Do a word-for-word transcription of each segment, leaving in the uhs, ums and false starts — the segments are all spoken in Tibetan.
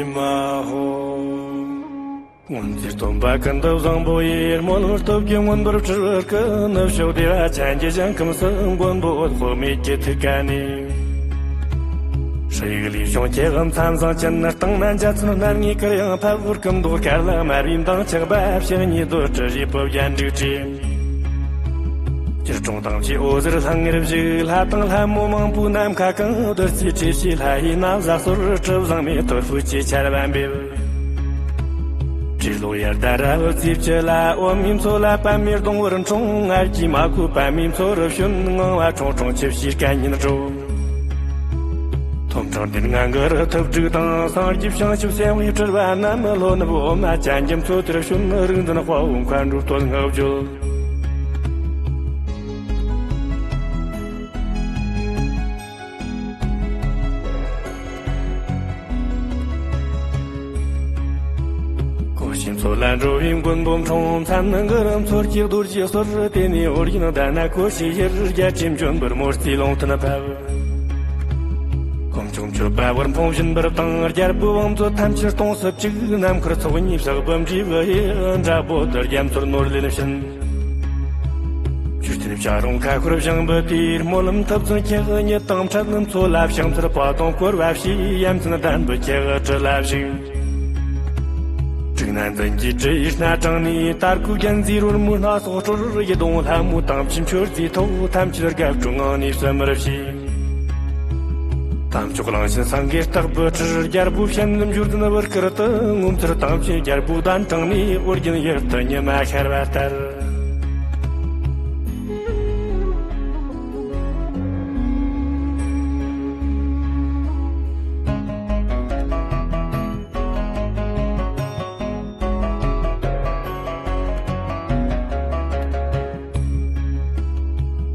མ་ཧོ། སྔོན་ཚེ་སྟོན་པ་ཀུན་ཏུ་བཟང་པོ་ཡིས། སྨོན་ལམ་སྟོབས་ཀྱིས་མངོན་པར་སྤྲུལ་པའི་སྐུ། ནུབ་ཕྱོགས་བདེ་བ་ཅན་གྱི་ཞིང་ཁམས་སུ། མགོན་པོ་འོད་དཔག་མེད་ཀྱི་ཐུགས་ཀ་ནས། སྲིད་ཡུལ་ལས་བྱུང་སྐྱེ་དགུའི་མཚན་བཟང་ཅན། སྟེང་ན་འཇའ་ཚོན་སྣ་ལྔའི་གུར་དབྱངས་ཕབ། སྐུ་མདོག་དཀར་ལ་དམར་བའི་མདངས་ཆགས་པ། ཕྱག་གཉིས་རྡོལ་དྲི་རིལ་བུ་རྒྱན་དྲུག་བྲིས། སྐྱིལ་ཀྲུང་དང་བཅས་འོད་ཟེར་ལྷང་ངེར་བཞུགས། ལྷ་དང་ལྷ་མོ་མང་པོས་ནམ་མཁའ་གང་། བདུད་རྩིའི་དྲི་ཞིམ་ལྷ་ཡི་ན་བཟའ་གསོལ། གྲུ་གཟིངས་མེ་ཏོག་ཧྥུ་ཅི་ཆར་བ་འབེབས། སྤྲེའུ་ལོ་ཡར་ཟླ་ར་བའི་ཚེས་བཅུ་ལ། འོ་མའི་མཚོ་ལ་པདྨའི་སྡོང་བུར་འཁྲུངས། མངལ་གྱི་མ་ཁུ་པདྨའི་མཚོ་རུ་བྱོན། ངང་བ་ཁྲུང་ཁྲུང་ཆུ་བཞིའི་སྐད་སྙན་སྒྲོག། ཐོམ་ཕྲེང་སྡེ་ལྔ་གུ་རུ་ཐུབ་དྲུག་དང་། སངས་རྒྱས་བྱང་ཆུབ་སེམས་དཔའི་སྤྲུལ་པ་རྣམས། ལྷོ་ནུབ་འོ་མ་ཅན་གྱི་མཚོ་དེར་བྱོན། རིག་འཛིན་དཔའ་བོ་མཁའ་འགྲོའི་བསྟོད་བསྔགས་བརྗོད། གོ་ཤའི་མཚོ་ལ་འགྲོ་བའི་མགོན་པོ་འཁྲུངས། མཚན་གུ་རུ་མཚོ་སྐྱེས་རྡོ་རྗེའི་གསོར། དེ་ནས་ཨོ་རྒྱན་ཟླ་ནག་གོ་ཤའི་ཡུལ། རྒྱལ་སྲས་འབྱོན་པར་མོ་རྩིས་ལུང་བསྟན་ཕབ། དཀོན་མཆོག་མཆོད་པ་བར་འཕོང་བྱིན་པར་བཏང་། རྒྱལ་པོའི་བང་མཛོད་ཐམས་ཅད་སྟོང་གསུམ་བཅུག། ནམ་མཁར་ཚོགས་གཉིས་ཕྱག་བུམ་བྲིས་པའི། དགྲ་བོ་དུར་རྒྱལ་མཚོར་ནོར་ལེན་བྱིན། མཆོད་རྟེན་བྱ་རུང་ཁ་ཁོར་བཞེངས་པའི་དུས། སྨོན་ལམ་ཐུབ་ཚང་ཁྱེད་ཉིད་དང་འཕྲད། མཚོ་ལ་ཕྱག་འཚལ་པ་དང་བསྐོར་བ་བྱས། ཡ་མཚན་ལྡན་པའི་ཁྱེད་གྲུ་ལ་བཞུགས། དྲུག་ན་འཛིན་གྱི་གྲུ་ཡི་སྣ་དྲངས་ནས། དར་གོས་རྒྱན་མཛེས་རོལ་མོའི་སྣ་ཚོགས་སྤྲོར། ཡིད་འོང་ལྷ་མོ་དང་བཅས་མཆོད་རྫས་ཐོགས། ཐམས་ཅད་དགའ་སྤྲོའི་ངང་ནས་བསུ་མར་བྱས། དམ་ཆོས་གླིང་ཆེན་སེང་གེ་ལྟག་པའི་ཁྲིར། རྒྱལ་པོ་བྱམས་སྙོམས་འབྱོར་ལྡན་བར་དཀར་དུ། ངོ་མཚར་དང་བཅས་རྒྱལ་པོ་གདན་དྲངས་ནས། ཨོ་རྒྱན་ཡུལ་དུ་ཉི་མ་ཤར་བ་ལྟར།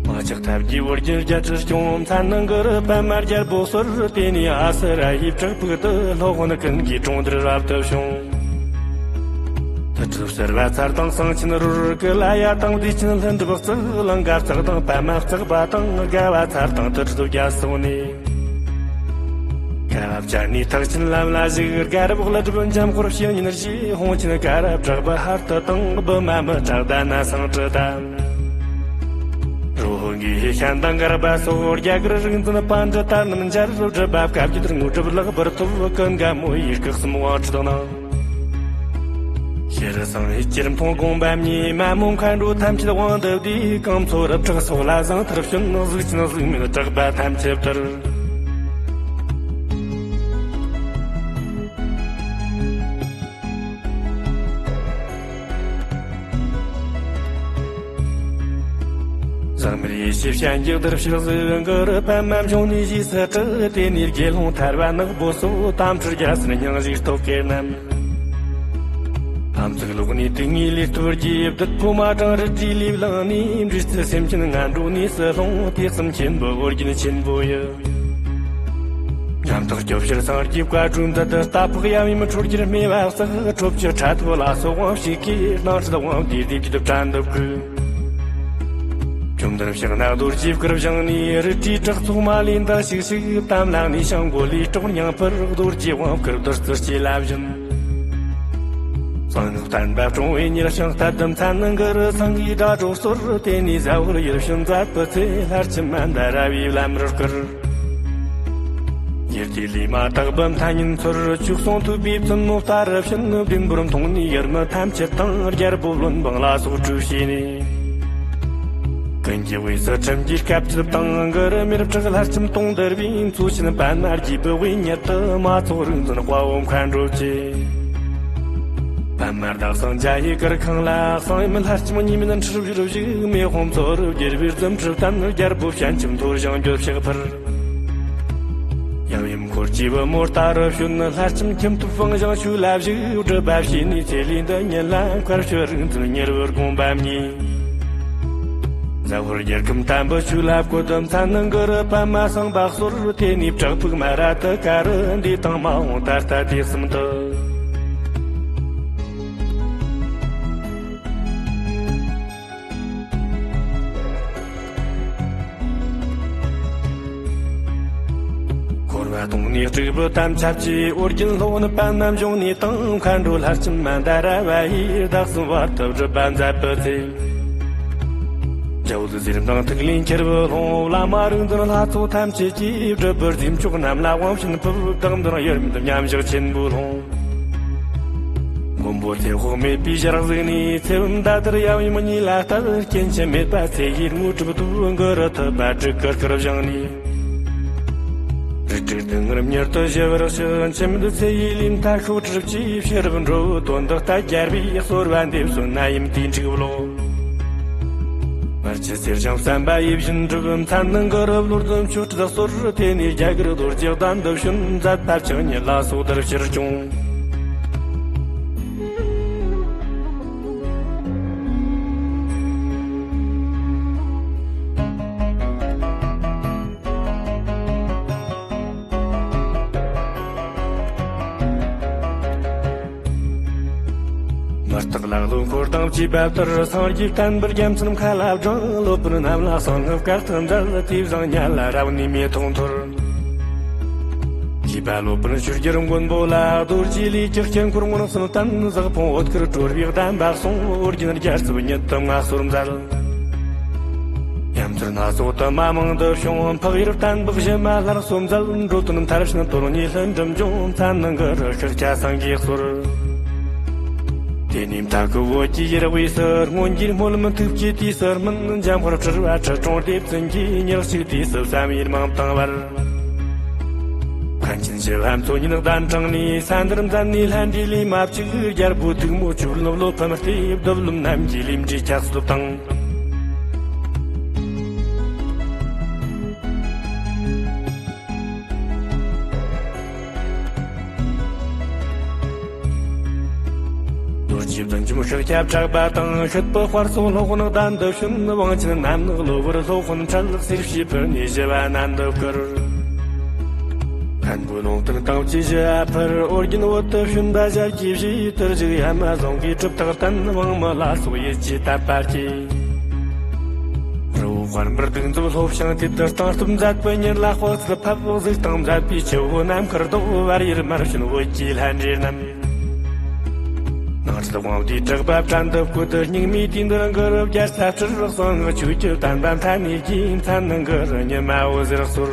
མ་ཆགས་ཐབས་ཀྱིས་ཨོ་རྒྱན་རྒྱལ་སྲིད་སྐྱོང་། མཚན་གུ་རུ་པདྨ་རྒྱལ་པོའི་གསོར། དེ་ནས་ཨ་སི་ར་ཡི་བྲག་ཕུག་ཏུ། སློབ་དཔོན་ཀུན་གྱི་གྲོང་རྡལ་རབ་ཏུ་བྱུང་། དུར་ཁྲོད་གསེར་བ་ཚལ་དང་གསང་ཆེན་རོལ། ཀུ་ལ་ཡ་དང་བདེ་ཆེན་ལྷུན་གྲུབ་བརྩེགས། ལང་ཀ་བརྩེགས་དང་པདྨ་བརྩེགས་པ་དང་། དགའ་བ་ཚལ་དང་དུར་ཁྲོད་རྒྱལ་སོགས་ནས། དགའ་བ་བཅས་ནས་ཐེག་ཆེན་ལམ་ལ་ཞུགས། དགའ་རབ་ཀླུ་སྒྲུབ་འཇམ་དཔལ་བཤེས་གཉེན་བཞི། ཧོང་ཆེན་དགའ་རབ་གྲགས་པ་ཧར་ཏི་དང་། བི་མ་མི་ཏྲ་དྷ་ན་སང་ཀྲི་ཏ། རོ་ཧོ་གི་ཧེ་ཤན་དང་གར་པ་སོགས། རྒྱ་གར་རིག་འཛིན་པཎྜི་ཏ་རྣམས་མཇལ། སྒྲུབ་པ་བཀའ་བརྒྱུད་དངོས་གྲུབ་ལེགས་པར་ཐོབ། ཀུན་དགའ་མོ་ཡི་སྐུ་གསུམ་དབང་ཁྲིད་གནང་། ཤེས་རབ་སེང་བའི་སྐྱེར་མཐོང་དགོངས་པ་མཉེས། མ་མོ་མཁའ་འགྲོ་ཐམས་ཅད་དབང་དུ་བསྡུས། གང་མཚོ་རབ་བྲག་སོགས་ལ་བཟང་མཐར་བྱོན། གཟུགས་ཅན་གཟུགས་མེད་གྲགས་པ་ཐམས་ཅད་བཏུལ། ཟག་མེད་ཡེ་ཤེས་ཞལ་གྱི་གཏེར་ཕྱག་གཟིགས། གུ་རུ་པདྨ་འབྱུང་གནས་རྗེས་སུ་དྲན། དེ་ནས་དགེ་སློང་ཐར་པ་ནག་པོ་སོགས། དམ་ཆོས་རྒྱལ་སྲས་སྙིང་རྗེའི་སྟོབས་ཀྱིས་རྣམས། ཕམ་ཚིག་ལོག་ནས་དུག་ལྔའི་ལུས་སྟོབས་རྒྱས། བདུད་པོ་མ་གྲངས་རལ་གྲིའི་ལུས་བླངས་ནས། འབྲས་སྤྲུལ་སེམས་ཅན་ངན་འགྲོའི་གནས་སུ་ལྷུང་། དུས་གསུམ་མཁྱེན་པའི་ཨོ་རྒྱན་ཆེན་པོ་ཡི། ཉམ་ཐག་སྐྱོབ་ཕྱིར་སངས་རྒྱས་བཀའ་སྒྲུབ་མཛད། རྟ་ཕག་ཡབ་ཡུམ་ཁྲོ་རྒྱལ་སྨེ་བ་བསགས། ཁྲོ་ཆུ་ཁྲ་ཐོག་ལ་སོགས་དབང་ཕྱུག་གིས། སྣང་སྲིད་དབང་བསྡུས་ཏེ་བརྒྱུད་པ་བྲན་དུ་བཀོལ། བཅོམ་ལྡན་ཕྱག་ན་རྡོ་རྗེའི་སྐུར་བཞེངས་ནས། རལ་གྲིའི་བྲག་ཚོགས་མ་ལུས་འདར་ཤིག་ཤིག། དམ་ལ་གནས་ཤིང་མགོ་ལུས་སྲོག་སྙིང་པར། རྡོ་རྗེའི་དབང་བསྐུར་བདུད་རྩི་ལྕེ་ལ་བྱིན། གསང་སྔགས་བསྟན་པ་སྲུང་བའི་ཉེར་བྱང་ལྟར་དུ། མཚན་གུ་རུ་སེང་གེའི་སྒྲ་སྒྲོགས་སོར། དེ་ནས་ཟ་ཧོར་ཡུལ་བྱོན་མཛད་པའི་ཚེ། ལྷ་ལྕམ་མན་དཱ་ར་བའི་ལམ་རིམ་བསྐུལ། ཡུལ་དེའི་ལས་མ་དག་པའི་མཐའ་ཉིན་ཚོར། ཆོས་གསུང་ཐོས་པའི་བཙུན་མོ་ལྟར་བྱོན། བདེན་པར་མཐོང་ནས་ཡུལ་མི་ཐམས་ཅད་དང་། རྒྱལ་པོ་བློན་འབངས་ལ་སོགས་གྲོས་བྱས་ནས། ཀུན་གྱི་དབུས་སུ་ཁྲིམས་ཀྱི་སྐབས་ཅིག་དང་། གུ་རུ་མེ་བྲག་ལྷ་ལྕམ་དུང་དུར་བའི། མཚོ་ཆེན་པདྨ་རྒྱས་པའི་དབུས་ཉིད་དུ། མ་ཚོགས་རིག་འཛིན་དཔའ་བོ་མཁའ་འགྲོ་བཅས། པདྨ་ཟླ་གསང་འཇའ་ཡི་གུར་ཁང་ལ། གསང་ཡུམ་ལྷ་ལྕམ་གཉིས་མེད་ཁྲི་བཞུར་བཞུགས། མེ་དཔུང་མཚོ་རུ་བསྒྱུར་བའི་རྫུ་འཕྲུལ་བསྟན། རྒྱལ་པོ་སྤྱན་ཆབ་མཐོ་ཞིང་འགྱོད་བཤགས་འཕུར། ཡབ་ཡུམ་འཁོར་གྱིས་བུ་མོ་ལྟར་བྱོན། ལྷ་ལྕམ་ཁྱིམ་ཐབ་སྤང་ཞིང་ཆོས་ལ་བཞུགས། སྒྲུབ་པ་བྱས་ནས་ཚེ་ལས་འདི་ཉིད་ལ། མཁར་སྤྱོད་རིག་འཛིན་མྱུར་བའི་དགོངས་པ་མཉེས། ཟ་ཧོར་རྒྱལ་ཁམས་དམ་པའི་ཆོས་ལ་བཀོད། མཚན་གུ་རུ་པདྨ་སེང་བ་གསོར། དེ་ནས་བྲག་ཕུག་མ་ར་ཏི་ཀ་རུ། འདས་དང་མ་འོངས་ད་ལྟ་དུས་གསུམ་དུ། འཁོར་བ་ དུང་ནས་དྲུག་པོ་དམ་ཆབ་ཀྱི་ཨོ་རྒྱན་སློབ་དཔོན་པ་རྣམ་གཞུང་ནས་དང་མཁའ་འགྲོ་ལྷ་ལྕམ་མན་དཱ་ར་བ་ཡིས་བདག་གསུམ་བར་དུ་སྒྲུབ་པ་མཛད་པའི་ཚེ། རྒྱལ་བུ་ཟས་རིམ་དང་ཐིག་ལེའི་འཁྱེར་བུ་ལྷུང་། བླ་མ་རིག་འཛིན་ལྷ་ཚོགས་ཐམས་ཅད་ཀྱིས་སྒྲུབ་པར་རྗེས་འཇུག་རྣམས་ལ་དབང་བྱིན་ཕུལ། བདག་འདིར་དབྱེར་མེད་མཉམ་བཞག་ཆེན་པོ་ལྷུང་། མགོན་པོ་ཚེ་དཔག་མེད་པའི་ཞལ་གཟིགས་ནས། ཚེ་བུམ་ཟླ་ལྟར་ཡབ་ཡུམ་གཉིས་ལ་གཏད། སྐྱེ་འཆི་མེད་པ་ཚེ་ཡི་དངོས་གྲུབ་ཐོབ། གུ་རུ་ཐུབ་པ་སྤྲུལ་སྐུ་སྐུར་བཞེངས་ནས། རིག་དྲུག་སྡུག་བསྔལ་མྱུར་དུ་ཞི་བར་ཤོག། འཆི་མེད་ཚེ་ཡི་ལུས་མཐའ་ཤོག་གྲུབ་ཀྱིས། ཕྱི་རབས་འགྲོ་བའི་དོན་དུ་རྟ་རྒྱལ་པོས། གསོལ་བ་འདེབས་སོ་ན་ཡུམ་དུས་འཁྲུགས་ལོ། མར་ཆུ་གསེར་ཞིང་བསམ་པ་ཡིད་བཞིན་འགྲུབ། མཚན་ནི་གུ་རུ་བློ་ལྡན་མཆོག་སྲིད་གསོལ། དེ་ནས་རྒྱ་གར་རྡོ་རྗེ་གདན་དུ་བྱོན། མཛད་པ་ཕྱག་གཉིས་ལ་སོགས་འདིར་ཕྱིར་བྱུང་། མི་རྟག་ལྷ་ཀླུ་འཁོར་དང་བཅས་པ་ལྟར། སངས་རྒྱས་བསྟན་པར་རྒྱལ་མཚན་མཁའ་ལ་བསྒྲེངས། སློབ་དཔོན་རྣམས་ལ་གསང་སྔགས་བཀའ་ཐུབ་མཛད། དེ་བཟང་ཉལ་ལ་རབ་གནས་མེ་ཏོག་འཐོར། བཅས་པ་སློབ་དཔོན་ཆོས་རྒྱལ་མགོན་པོ་ལ། རྡོ་རྗེ་ལས་ཀྱི་དཀྱིལ་འཁོར་མངོན་སུམ་བསྟན། ཟག་ཕུང་འོད་དཀར་སྤྲོ་བའི་གདམས་པ་གསུངས། ཨོ་རྒྱན་རྒྱལ་ཚབ་ཉིད་དུ་མངའ་གསོལ་མཛད། ཡ་མཚན་སྣ་ཚོགས་དུ་མ་མང་དུ་བྱུང་། འཕགས་ཡུལ་བསྟན་པ་གཞི་མ་སླར་གསོ་མཛད། འགྲོ་དོན་མཐར་ཕྱིན་དོན་གཉིས་ལྷུན་གྲུབ་འབྱུང་། མཚན་ནི་གུ་རུ་ཤཱཀྱ་སངས་རྒྱས་གསོལ། དེ་ནས་མཐའ་སྐུ་འོད་ཀྱི་ཡུལ་དབུས་སུ། སྔོན་གྱི་སྨོན་ལམ་ཐུགས་ཀྱི་དུས་སུ་སྨིན། འཇམ་དཔལ་སྤྲུལ་པ་ཁྲི་སྲོང་ལྡེ་བཙན་གྱིས། ཉེར་གཅིག་དུས་སུ་བསམ་ཡས་མང་བཏང་བར། མཁན་ཆེན་ཞི་བ་འཚོ་ཉིད་གདན་དྲངས་ནས། ས་འདིར་མཛད་ནས་ལྷ་འདྲེ་ལས་མ་བཅུག། རྒྱལ་པོ་ཐུགས་མོ་ཆོས་བློན་བློ་ཕམ་སྟེ། བདུད་བློན་རྣམས་ཀྱིས་ལས་འབྲས་ཁྱབ་གསོལ་དང་། རྡོ་རྗེ་བདུད་འཇོམས་ཤཱཀྱ་གྲགས་པ་དང་། ཤུད་པའི་དཔལ་སོགས་སློབ་དཔོན་གདན་དུ་བྱོན། དབང་ཆེན་རྣམས་ནི་གློ་བུར་སློབ་དཔོན་འཕྲད། གསེར་ཕྱེ་ཕུལ་ནས་ཞི་བ་གནན་དུ་བསྐུར། མཁན་པོས་ལུང་བསྟན་དང་བཅས་ཞི་བ་ཕུལ། ཨོ་རྒྱན་བོད་དུ་བྱོན་པ་ཞལ་གྱིས་བཞེས། དུར་བཞུགས་ཡ་མ་ཟུང་གིས་གྲུབ་རྟགས་བསྟན། དབང་མོ་ལ་སོགས་ཡིད་ཀྱིས་དད་པ་སྐྱེས། རི་བོ་དཔལ་འབར་གདུགས་མཛོད་ལྷོ་བྱང་དུས་དུ། གཏིང་སྟོབས་མཛད་པའི་ཉིན་ལ་དཔག་ཚད་ཕབ། གཟིགས་སྟངས་མཛད་པའི་ཆུ་བོ་ནམ་མཁར་ལྡོག། བར་ཡུལ་མར་བྱོན་བོད་ཀྱི་ལྷ་འདྲེ་རྣམས། ནང་ཁྲོད་དབང་བསྡུས་གྲགས་པ་བྲན་དུ་བཀོད། སྙིགས་མའི་དུས་འདིར་གུ་རུ་རྒྱལ་ཚབ་སྤྲུལ། གསང་སྔགས་ཆོས་ཀྱི་བསྟན་པ་མཐའ་གནས་ཀྱི། མཚན་ནི་གུ་རུ་ཉི་མ་འོད་ཟེར་གསོལ།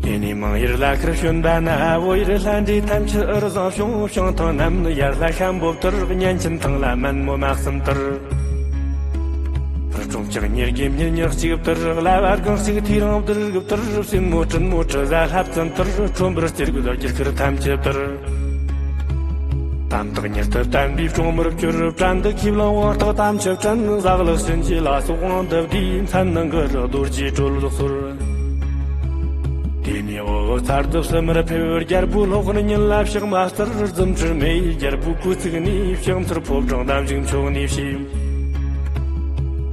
དེ་ནས་མང་ཡུལ་ལ་ཁར་བྱོན་པ་ན། བོད་ཡུལ་ལྷ་འདྲེ་ཐམས་ཅད་འུར་ཟིང་བྱུང་། བྱང་ཐང་རྣམས་ནི་ཡར་ལྷ་ཤམ་པོ་ལྟར། གཉན་ཆེན་ཐང་ལྷ་མན་མོ་དམག་གསུམ་ལྟར། ཁྲོམ་ལྕགས་གཉེར་གྱི་མྱི་ཉག་གཅིག་ལྟར། བླ་བ་སྒང་གཅིག་ཐེའུ་རང་བདུད་རིགས་ལྟར། སྲིན་མོ་སྲིན་མོ་དྲི་ཟ་ལྷ་བཙན་ལྟར། ཁྲོམ་པར་རྩེ་དགུ་ལ་རྒྱུ་སྐར་ཐམས་ཅད་ལྟར། དམ་དག་མྱུར་དུ་བསྟན་པའི་སྲུང་མར་གྱུར། བྲན་དུ་ཁྱིམ་ལ་དབང་རྟགས་དམ་ཆོས་བསྟན། ཟག་ལག་གཤིན་རྗེ་ལ་སོགས་དབང་དུ་བསྡུས། མཚན་ནི་གུ་རུ་རྡོ་རྗེ་གྲོལ་གསོལ། དེ་ནས་འོད་ཚར་དུ་སུམ་མར་ཕེབས། རྒྱལ་པོའི་སློབ་དཔོན་ཉིད་ལ་ཕྱག་མ་བཙལ། རྫུ་འཕྲུལ་མེ་ཡིས་རྒྱལ་པོའི་སྐུ་ཚུགས་ནས། ཕྱག་འཚལ་ཕོ་བྲང་འདམ་བཞུགས་མཆོག་ནས་བྱས།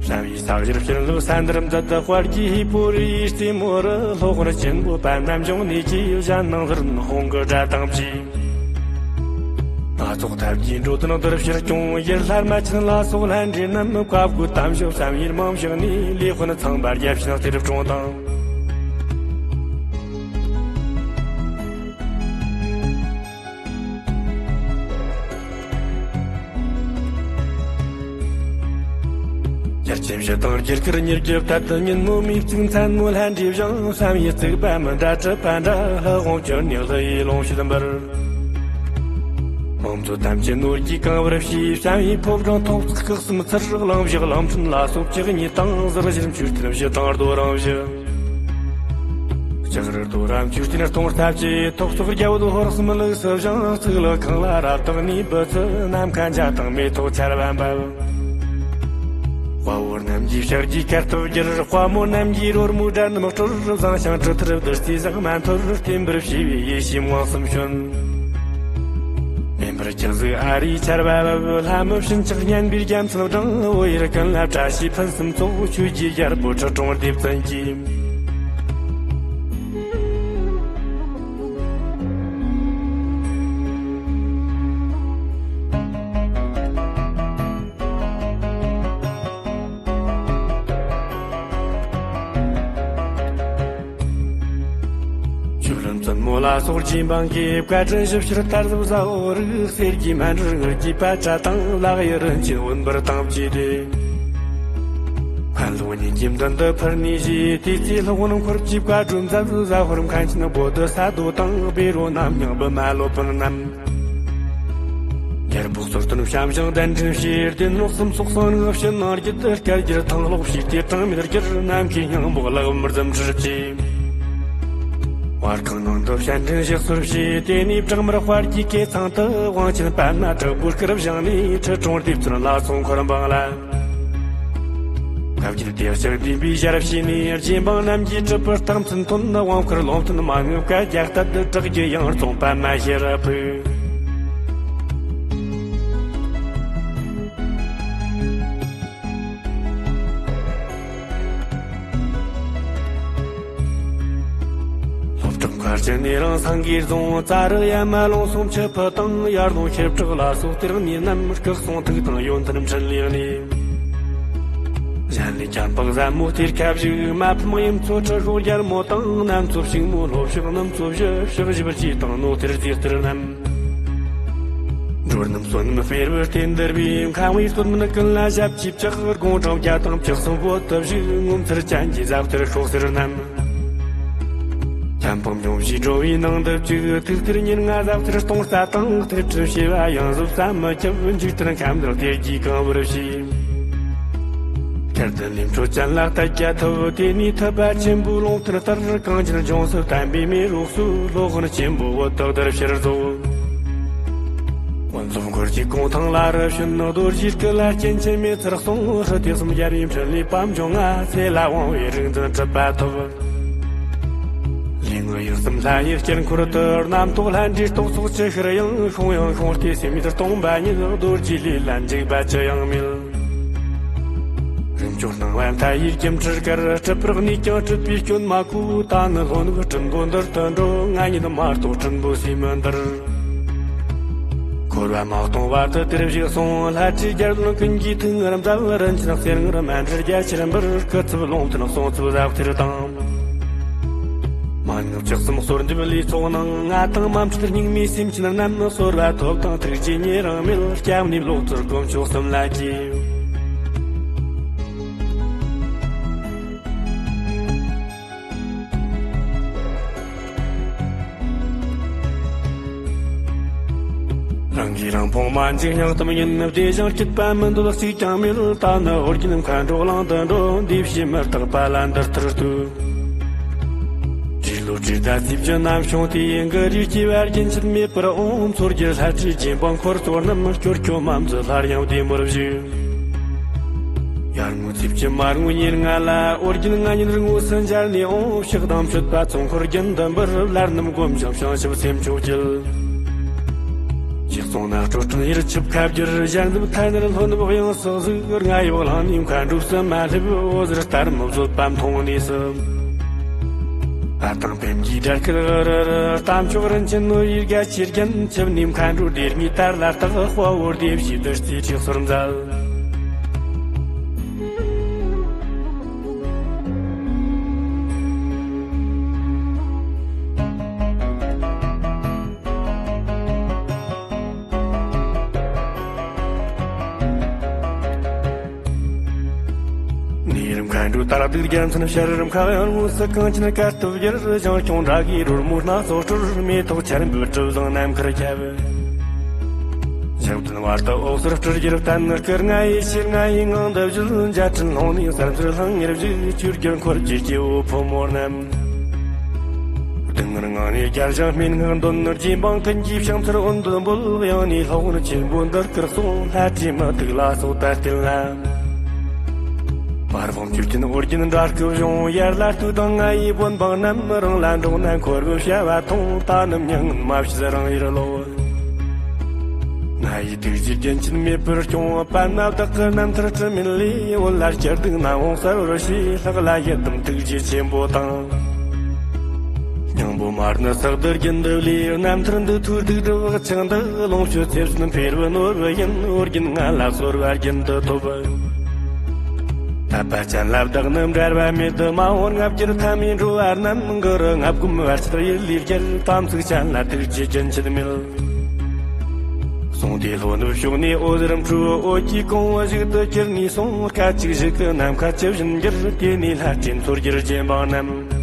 བསམ་ཡས་ས་གཞིར་བྱིན་རླབས་ས་འདིར་མཛད། དཔལ་གྱི་ཧི་པོ་རི་ཡི་རྩེ་མོ་རུ། སློབ་དཔོན་ཆེན་པོ་པ་རྣམ་འབྱུང་གནས་ཀྱིས། གཞན་སྣང་ཟུར་འོང་གི་སྒྲ་དང་བཅས། སྣ་ཚོགས་ཐབས་ཀྱིས་འགྲོ་དོན་འདིར་ཕྱིར་སྐྱོང་། ཡུལ་ལྷ་རྨ་ཆེན་ལ་སོགས་ལྷ་འདྲེ་རྣམས། བཀའ་བསྒོ་དམ་ཞུ་བསམ་ཡས་མང་བཞག་ནས། ལས་དཔོན་ཚངས་པ་རྒྱལ་ཆེན་གཏེར་སྲུང་དང་། རྒྱལ་ཆེན་བཞི་དང་རྒྱུ་སྐར་ཉེར་བརྒྱད་ལྟར་དུ། ཉིན་མོ་མིག་བཙུམས་མཚན་མོ་ལྷ་འདྲེ་བཞེངས། བསམ་ཡས་བརྩིགས་པ་མི་འདྲ་གྲུབ་པ་འདྲ། ལྷ་དབང་བསྐྱོར་ནས་ལྷ་ཡི་ལོངས་སྤྱོད་འབར། མང་ཚོགས་ཐམས་ཅད་ནོར་གྱིས་གང་བར་བྱས། བསམ་ཡས་ཕོ་བྲང་ཐོག་བརྩེགས་ཁག་གསུམ་ཚར། གླིང་བཞི་གླིང་ཕྲན་ལ་སོགས་བཅུ་གཉིས་དང་། ཟུར་བཞིར་མཆོད་རྟེན་བཞི་དང་རྡོ་རིང་བཞི། ལྕགས་རི་རྡོ་ར་མཆོད་རྟེན་སྟོང་རྩ་བཅས། ཐོག་བརྩེགས་རྒྱ་བོད་ཧོར་གསུམ་ལུགས་སུ་བཞེངས། གཙུག་ལག་ཁང་ལ་རབ་བཏགས་ནས་འབུལ་ཚུལ། ནམ་མཁའ་འཇའ་དང་མེ་ཏོག་ཆར་པ་འབབ། དཔའ་བོ་རྣམས་ཀྱིས་ཕྱག་རྒྱའི་གར་སྟོབས་བསྒྱུར། དཔའ་མོ་རྣམས་ཀྱིས་རོལ་མོའི་སྒྲ་རྣམས་དཀྲོལ། བཟང་ཞིང་དྲི་ཐར་བདུད་རྩིའི་ཟེགས་མ་འཐོར། བརྟན་པར་བྱས་པའི་ཡེ་ཤེས་མངོན་སུམ་བྱོན། མེ་འབར་སྤྱན་གཟིགས་ཨ་རིའི་ཆར་པ་བབས། ལྷ་མོ་ཕྱིན་ཆད་སྙན་པའི་རྒྱ་མཚོར་བསྒྲེངས། བོད་ཡུལ་ཀུན་ལ་བཀྲ་ཤིས་ཕུན་སུམ་ཚོགས། ཆོས་ཀྱི་རྒྱལ་པོ་ཁྲི་སྲོང་ལྡེ་བཙན་གྱིས། ལ་སོགས་རྗེ་འབངས་ཀྱི་བཀའ་དྲིན་ཞིབ་བཤེར་ལྟར་ཟབ་ཟ་འོ་རིགས། གསེར་གྱི་མཎྜལ་དངུལ་གྱི་པད་ཕྲ་དང་། ལག་གཡས་རིན་ཆེན་བུམ་པར་བཏང་བཅས་ཏེ། མཁན་སློབ་གཉིས་ཀྱི་མདུན་དུ་ཕུལ་ནས་བཞེས། དེ་ཚེ་སློབ་དཔོན་འཁོར་གྱིས་བཀའ་སྒྲུབ་མཛད། ཟ་ཧོར་མཁན་ཆེན་བོད་དུ་ས་རྡོ་དང་། བཻ་རོ་རྣམས་ཀྱང་བི་མ་སློབ་དཔོན་རྣམས། རྒྱལ་པོ་གཙོ་བསྟེན་བྱམས་ཞིང་གདན་འདྲེན་བྱས། གདན་ལོག་གསུམ་སོགས་གསང་སྔགས་ཕྱི་ནང་བརྒྱུད་དུ་བསྐལ་བརྒྱར་ཐང་ལོག་བྱས་ཏེ། གྲངས་མེད་བསྒྱུར་ནམ་མཁའི་སྙིང་པོ་ལག་མར་འཛིན་ཁྲིར་བཅས། བར་ཁང་ནང་དུ་སྤྱན་འདྲེན་ཞིག་གསོལ་བྱས། དེ་ནས་བྲག་དམར་དཔལ་གྱི་སྐེད་ཚང་དུ། དབང་ཆེན་པད་མ་དྲག་པོའི་སྐུར་བཞེངས་ནས། ཁྲི་དྲུང་ལྡེབ་ཚོན་ལ་སོགས་འཁོར་འབངས་ལ། བཀའ་བརྒྱུད་དེ་ཕྱག་བདེན་པའི་ཞལ་བྱས་ནས། རྗེ་འབངས་རྣམས་ཀྱི་གྲུབ་པའི་རྟགས་མཚན་ཐོན། དབང་བསྐུར་ལུང་བསྟན་མ་དངུལ་བཀའ་རྒྱ་གཏད། བྲག་རྒྱུད་ཡང་རྩོངས་པ་མ་ཤེས་རབ་ཕུག་སློབ་གྲོགས་མཁར་ཆེན་ནས་རང་སེང་གེ་རྫོང་། ཙཱ་རི་ཡ་མ་ལུང་གསུང་ཆུ་ཕུ་དང་། ཡར་ལུང་ཤེལ་བྲག་ལ་སོགས་གཏེར་གནས་རྣམས། སྐུ་གསུང་ཐུགས་དང་ཡོན་ཏན་འཕྲིན་ལས་གནས། གཞན་ལས་ཁྱད་འཕགས་ཟབ་མོ་གཏེར་ཁ་བཞུགས། མ་ཕམ་གཡུ་མཚོ་ཁྲི་ཤོག་རྒྱལ་མོ་དང་། གནམ་མཚོ་ཕྱུག་མོ་ལྷོ་ཕྱོགས་གནམ་མཚོ་བཞི། ཕྱོགས་བཞི་པར་སྐྱེས་དང་ནོ་གཏེར་རྫས་གཏེར་རྣམས། འགྲོ་རྣམས་བསོད་ནམས་སྤེལ་བའི་རྟེན་འདིར་བས། ཁང་བའི་སྟོད་སྨད་ཀུན་ལ་ཞབས་ཀྱིས་བཅགས། དགུང་གྲངས་བརྒྱ་དང་བཅུ་གསུམ་བོད་དུ་བཞུགས། ངོ་མཚར་ཅན་གྱི་ཟབ་གཏེར་ཤོག་སེར་རྣམས། ཁྱད་འཕགས་འབྱུང་བཞིའི་བགྲོ་བའི་ནང་དུ་བཅུག། ཐུགས་གཏེར་ཉེར་ལྔ་ཟབ་གཏེར་སྟོང་རྩ་དང་། གཏེར་ཁྲིམས་བྱེ་བ་ཡང་ཟབ་བསམ་མི་ཁྱབ། འཇིག་རྟེན་ཁམས་འདིར་གཏེར་གྱི་གང་བུར་བྱས། སྐལ་ལྡན་ལས་འཕྲོ་ཅན་ལ་གཏད་རྒྱ་ཐོབ། དེ་ནས་ཐུབ་པ་ཆེན་པོའི་ལུང་བསྟན་ལྟར། གངས་ཅན་ལྗོངས་སུ་དམ་པའི་མེ་རོ་གསོས། སློབ་དཔོན་ཆེན་པོ་བོད་དུ་གཏེར་ཕྱིར་རྫོགས། དབོན་སློབ་འཁོར་གྱི་གུང་ཐང་ལ་རུ་ཞོན། རྡོ་རྗེའི་སྐུ་ལ་སྐྱེ་མཆེད་མེད་ཚུལ་གསུང་། ཧྲི་ཏི་གསུམ་རྒྱལ་བའི་འཕྲིན་ལས་པད་འབྱུང་ལྔ། ཚེ་ལ་དབང་བའི་རིག་འཛིན་གྲུབ་པ་ཐོབ། ལས་ངན་ཡུལ་གསུམ་ལྷ་ཡི་དཀྱིལ་འཁོར་དུ། རྣམ་རྟོག་ལྷ་འདྲེའི་རྟོག་ཚོགས་ཅི་ཤར་ཡང་། ཤོང་ཡང་ཤོང་སྟེ་སེམས་ཉིད་སྟོང་པ་ཉིད། རྡོ་རྗེའི་ལུས་ལ་འཇིགས་པ་ཅི་ཡང་མེད། རིམ་གྲོ་སྣང་བ་མཐའ་ཡས་སྐྱེམས་ཁྲིར་དཀར། སྲིད་པར་གནས་ཀྱང་སྲིད་པའི་སྐྱོན་མ་གོས། ད་ནི་ལྷོ་ནུབ་སྲིན་པོ་འདིར་དུ་འགྲོ། ང་ཉིད་མ་གཏོགས་སྲིན་པོ་སུས་མི་འདུལ། འཁོར་བ་མ་སྟོངས་བར་དུ་དེར་བཞུགས་སོང་། ལྷ་བྲིས་རྒྱལ་བློན་ཀུན་གྱིས་ཐུགས་མངའ་མཛད། རིན་ཆེན་གསེར་དངུལ་མཎྜལ་རྒྱ་ཆེར་འབུལ། སྐུ་ཚབ་ལུང་བསྟན་གསུང་ཚབ་ཟབ་གཏེར་དང་། མ་དངུལ་ལྕགས་ཟམ་གསོལ་འདེབས་ལས་ཚོགས་ནང་། ང་དང་མ་འཕྲད་རྙིང་མའི་སེམས་ཅན་རྣམས། གསོལ་བ་ཐོབ་དང་ཐུགས་རྗེ་ཉེ་རིང་མེད། སྐྱབས་གནས་ལོག་སྩོལ་དཀོན་མཆོག་གསུམ་ལ་གྱིས། རང་གིས་རང་ཕོངས་མ་འཇིགས་སྙིང་གཏམ་ཡིན། བདེ་ཞིང་སྐྱིད་པ་མི་འདོད་གཅིག་ཀྱང་མེད། ད་ནི་ཨོ་རྒྱན་མཁའ་འགྲོ་གླིང་དུ་འགྲོ། འདི་ཕྱི་མི་རྟག་པ་ལ་འདིར་ཐུར་ལྟོས། བྲིས་ལོ་བྲིས་ཟླ་ཚེས་བཅུ་ནམ་བྱུང་སྟེ། གུ་རུའི་སྐྱེ་བ་རྒྱུན་ཆད་མེད་པར་འོང་། མཚོ་རྒྱལ་ལྷ་བྲིས་རྗེ་འབངས་འཁོར་ཚོགས་རྣམས། སྐྱོར་སྐྱོད་མ་འཛོལ་སླར་ཡང་བདེ་མོར་བཞུགས། ཡར་ངོའི་ཚེས་བཅུ་མར་ངོའི་ཉེར་ལྔ་ལ། ཨོ་རྒྱན་མངའ་བདག་དངོས་སུ་མཇལ་ནས་འོང་། ཕྱག་དང་མཆོད་པ་ཚོགས་འཁོར་རྒྱུན་དུ་འབུལ། ལྷ་རྣམས་བསྒོམ་ཞིང་བྱང་ཆུབ་སེམས་མཆོག་བསྐྱེད། ཞིག་སོང་ན་སྤྲོ་སྤྲིན་ཡུལ་ཆུ་ཁ་བསྒྱུར། ཞལ་འཛུམ་ཐ་སྙད་ལྷོ་ནུབ་དབྱངས་སུ་ཟུག་རྔ་ཡབ་གླིང་ནས་མཁའ་འགྲོ་གསུམ་མ་སླེབས། འོད་ཟེར་ལྟར་མི་བཟོད་པ་མཐོང་ནས་སུ། ཨ་དང་བེམ་གྱི་སྒྲ་སྐད་ཨ་ར་ར། རྟ་མཆོག་རིན་ཆེན་ནོར་བུའི་སྒ་ཆས་བརྒྱན། ཆིབས་ནས་མཁའ་འགྲོ་སྡེ་གཉིས་དར་ལ་བཏགས། དཔའ་བོ་སྡེ་བཞིའི་བདུད་རྩིའི་ཁྲིགས་སོར་མཛད། ནས་རིམ་མཁའ་འགྲོ་དར་སྡུག་རྒྱལ་མཚན་ཕྱར། རིམ་ཁ་ཡང་དངོས་སུ་གངས་ཅན་དཀར་སྟོབས་གྱུར། ཞིང་སྐྱོང་དགྲ་བགེགས་རོལ་མོའི་སྣ་ཚོགས་སྤྲུལ། མེ་ཏོག་ཆར་འབེབས་གྲུ་གཟིངས་ནམ་མཁར་ཁྱབ། ཞག་བདུན་བར་དུ་འོད་ཟེར་སྤྲུལ་གྱུར་བསྟན། སྐུ་ལྔ་ཡི་ཕྱིར་ལྔ་ཡི་ངང་དུ་བཞུད། འཇའ་སྤྲིན་ལྷུང་ནས་གསལ་མཚེར་ལྷང་ངེར་བཞུད། ཆོས་རྒྱལ་འཁོར་གྱི་སྐྱེ་བོ་ཕོ་མོ་རྣམས། སྡུག་བསྔལ་ངང་ནས་རྒྱལ་ཞིང་སྨྲེ་སྔགས་འདོན། རྗེ་འབངས་ཀུན་གྱིས་ཕྱག་འཚལ་འོད་འདོན་འབོད། གཡང་ནས་སློབ་དཔོན་ཆེན་པོ་འདི་སྐུར་གསུངས། ལྷ་བྲིས་མུ་ཏིག་ལ་སོགས་དར་སྟེང་ལ། དཔལ་སྤུངས་ཆོས་ཅན་ཨོ་རྒྱན་འདྲ་སྐུ་བཞུགས། ཡར་ལྷ་སྟོད་དང་ལྔ་ཡི་བོན་འབངས་རྣམས། རང་ལ་འགྲོགས་ན་འཁོར་བའི་བྱ་བ་ཐོངས། ད་ནི་མྱ་ངན་མ་བྱེད་རང་ཡུལ་ལོག་ལྔ་ཡི་ཐུགས་རྗེ་རྒྱུན་ཆད་མེད་པར་སྐྱོང་། པདྨ་བདག་གི་རྣམ་ཐར་དྲི་མེད་ལས། བོད་ལ་སྐྱིད་སྡུག་ནམ་འོང་གསལ་བར་བྱེད། ལྷག་ལ་ཡི་དམ་ཐུགས་རྗེ་ཆེན་པོ་དང་། སྙིང་པོ་མ་ཎི་བསགས་ཏེ་རྒྱུན་དུ་ལས། རྣམ་ཐར་འདི་ཐོས་སྡིག་སྒྲིབ་བག་ཆགས་འདི། ལོངས་སྤྱོད་ཚེ་བསོད་འཕེལ་བའི་ནོར་བུ་ཡིན། ཨོ་རྒྱན་ང་ལ་གསོལ་བ་རྒྱུན་དུ་ཐོབ། དད་པ་ཅན་ལ་བདག་ནི་འབྲལ་བ་མེད། མ་འོངས་ལྔ་བརྒྱར་ཐ་མའི་འགྲོ་བ་རྣམས། གུ་རུ་ལྔ་བསྒོམ་བར་ཆད་ཡིད་ལས་བརྒལ། དམ་ཚིག་ཅན་ལ་ཐུགས་རྗེ་རྒྱུན་ཆད་མེད། གསུང་དེ་ལྷོ་ནུབ་ཕྱོགས་ནས་འོད་རིམ་འཕྲོས། འོད་ཀྱི་གོང་བུ་ཞིག་ཏུ་གྱུར་ནས་སོང་། སྐད་ཅིག་ཞིག་གིས་ནམ་མཁའ་ཇི་བཞིན་འགྱུར། དེ་ནས་ལྷ་འདྲེ་མཚོ་རྒྱལ་རྗེ་འབངས་རྣམས།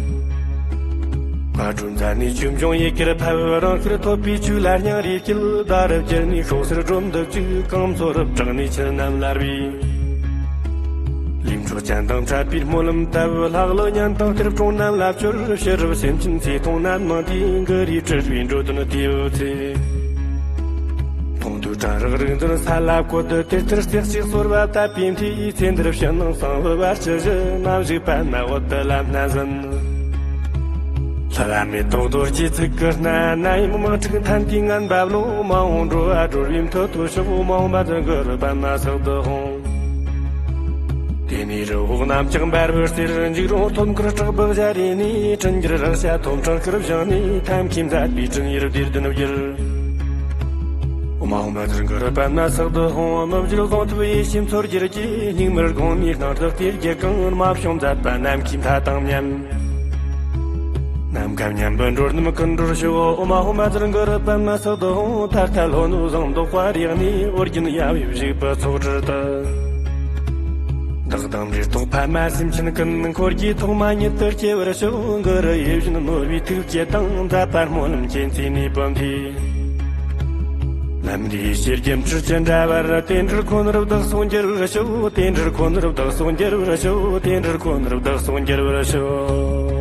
མཁའ་འགྲོའི་མཛད་ནས་ཆོས་འབྱུང་ཡི་གེར་ཕེབས། རང་ཤར་ཐོད་པའི་ཆོས་ལ་སྙིང་རེ་བསྐྱེད། ཟླ་རབ་གྱུར་ནས་ཤོག་སེར་སྒྲོམ་དུ་བཅུག། གངས་མཚོ་རབ་དྲངས་ནས་ཆུ་རྣམས་བླར་བས། ལུས་འཕྲོག་ཅན་དང་འཕྲད་པའི་སྨོན་ལམ་བཏབ། ལྷག་ལུས་གཉན་དང་གཏེར་སྲུང་རྣམས་ལ་བཅོལ། ཕྱི་རབས་སེམས་ཅན་ཚེ་ཐུང་ནད་མང་དུས། གུ་རུའི་སྤྲུལ་པའི་འགྲོ་དོན་དེའུ་ཚེ། མཐོང་ཐོས་གྲང་རེག་རིག་འཛིན་ས་ལ་བཀོད། དེ་ལྟར་རྩེ་གཅིག་གསོལ་བ་བཏབ་པའི་མཐུས། ཚེ་འདིར་ཕྱི་ནང་གསང་བའི་བར་ཆད་ཞི། ནམ་ཞིག་པདྨ་འོད་དུ་ལམ་སྣ་ཟིན། ལྷ་མེ་ཏོག་རྡོ་རྗེ་ཚིག་གི་སྣ། ནད་ཡམས་དམག་འཁྲུག་མཐའ་འདས་ངན་པ་བློ། མ་འོངས་འགྲོ་བ་སྒྲོལ་བའི་མཐུ་སྟོབས་ཤོག། མ་འོངས་པ་དུ་གུ་རུ་པདྨ་སོགས་སུ་ཧོང་། དེ་ནས་རི་བོ་གནམ་ལྕགས་འབར་བའི་རྩེར། འཇིགས་རུང་ཐོད་མཁར་བྲག་འབུབས་བཞད་རེ་ནས། དྲིན་གྱི་རེག་བྱ་ཐོམ་ཕྲེང་དཀར་བཞེངས་ནས། ཐབས་མཁས་མཛད་པའི་དྲིན་ཡུལ་བདེ་ལྡན་བསྒྱུར། མ་འོངས་པ་དུ་གུ་རུ་པདྨ་སོགས་སུ་ཧོང་། མི་བརྗེད་གཟུངས་ཐུབ་ཡེ་ཤེས་མཚོ་རྒྱལ་གྱིས། སྙིགས་མའི་དགོངས་ནས་སྣང་གྲགས་དེ་རྒྱལ་གང་། རྨད་བྱུང་མཛད་པ་ནམ་མཁའི་མཐའ་དང་མཉམ། ནམ་མཁའ་མཉམ་པའི་འགྲོ་རྣམས་ཀུན་འགྲོར་ཤོག། ཨོཾ་ཨཱཿཧཱུྃ་མ་ཛཿརྒུ་རུ་པདྨ་སིདྡྷི་ཧཱུྃ། ད་ལྟ་ལྷོ་ནུབ་ཟངས་མདོག་དཔལ་རི་གནས། ཨོ་རྒྱན་ཡབ་ཡུམ་བཞུགས་པའི་ཚོགས་གྲལ་དུ། བདག་དང་འབྲེལ་ཐོགས་ཕ་མ་སེམས་ཅན་ཀུན། འཁོར་གྱི་ཐོག་མ་ཉིད་དུ་སྐྱེ་བར་ཤོག། གུ་རུ་ཡིད་བཞིན་ནོར་བུའི་ཐུགས་བསྐྱེད་དང་། མཛད་པ་སྨོན་ལམ་མཁྱེན་བརྩེ་ནུས་པའི་མཐུས། ལམ་འདིའི་ཕྱིར་རྒྱུན་འཁྲིལ་ཅི་འདྲ་བར། དེ་འབྲེལ་ཁོ་ནར་བདག་སོགས་འགྱུར་བར་ཤོག། དེ་འབྲེལ་ཁོ་ནར་བདག་སོགས་འགྱུར་བར་ཤོག། དེ་འབྲེལ་ཁོ་ནར་བདག་སོགས་འགྱུར་བར་ཤོག།